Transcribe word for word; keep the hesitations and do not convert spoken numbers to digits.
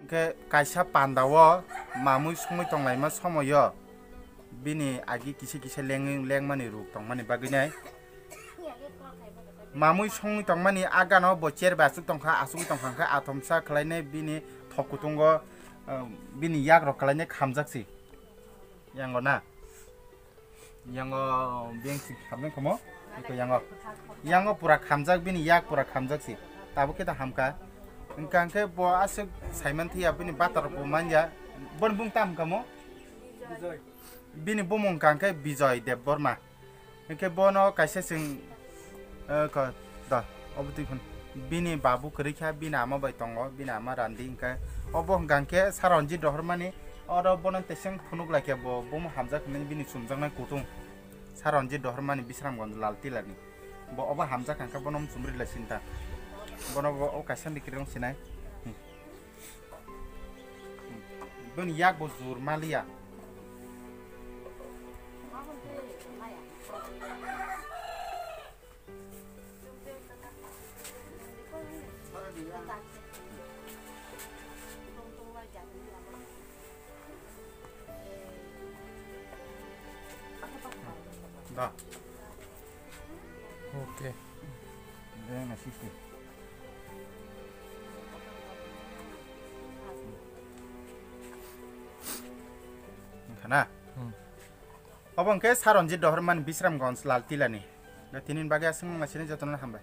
Hwnkhe kaisa pandao mamui songwi tonglaima somoio bini agi kisa kisa leng-, lengmani ruk tongmani bagwinai. Mamui songwi tongmani agano bo chair bai aswk tongkha, aswk tongkha hwnkhe athomsa khwlainai bini thok kutungo, um, bini yakrok khwlainai khamjak si. Yango na? Yango beng si khamjak khomo? Iko yango. Yango pura khamjak, bini yak pura khamjak si. Tabuk khe ta hamkha. Wngkha hwnkhe bo aswk saiman thwiya, bini batar bo manya. Boni bung tam kamo? Bini bumung wngkha hwnkhe Bijoy Debbarma. Hwnkhe bono kaisa chwng, eh, ko, da, obo twi phun. Bini babu kwrwi kha, bini ama bai tongo, bini ama randi hwnkhe. Obo hwnkha hwnkhe Saranjit Rohormani, oro bono teseng phunuk lai khe bo, bomo hamjak hinwi bini chumjaknai kutung. Saranjit Rohormani Bisramganj Laltilani. Bo obo hamjak hwnkhe bono chumri lai sinta. Bono bo o kaisa ni kwrwng sinai. Hmm. Bini yak bo jur maliya. Da. Okay. Deng na sisi. Wngkha na? Hmm. Obo hwnkhe Saranjit Rohormani Bisramganj Laltilani. Da tini bagwi aswk mung sini jotono hambai.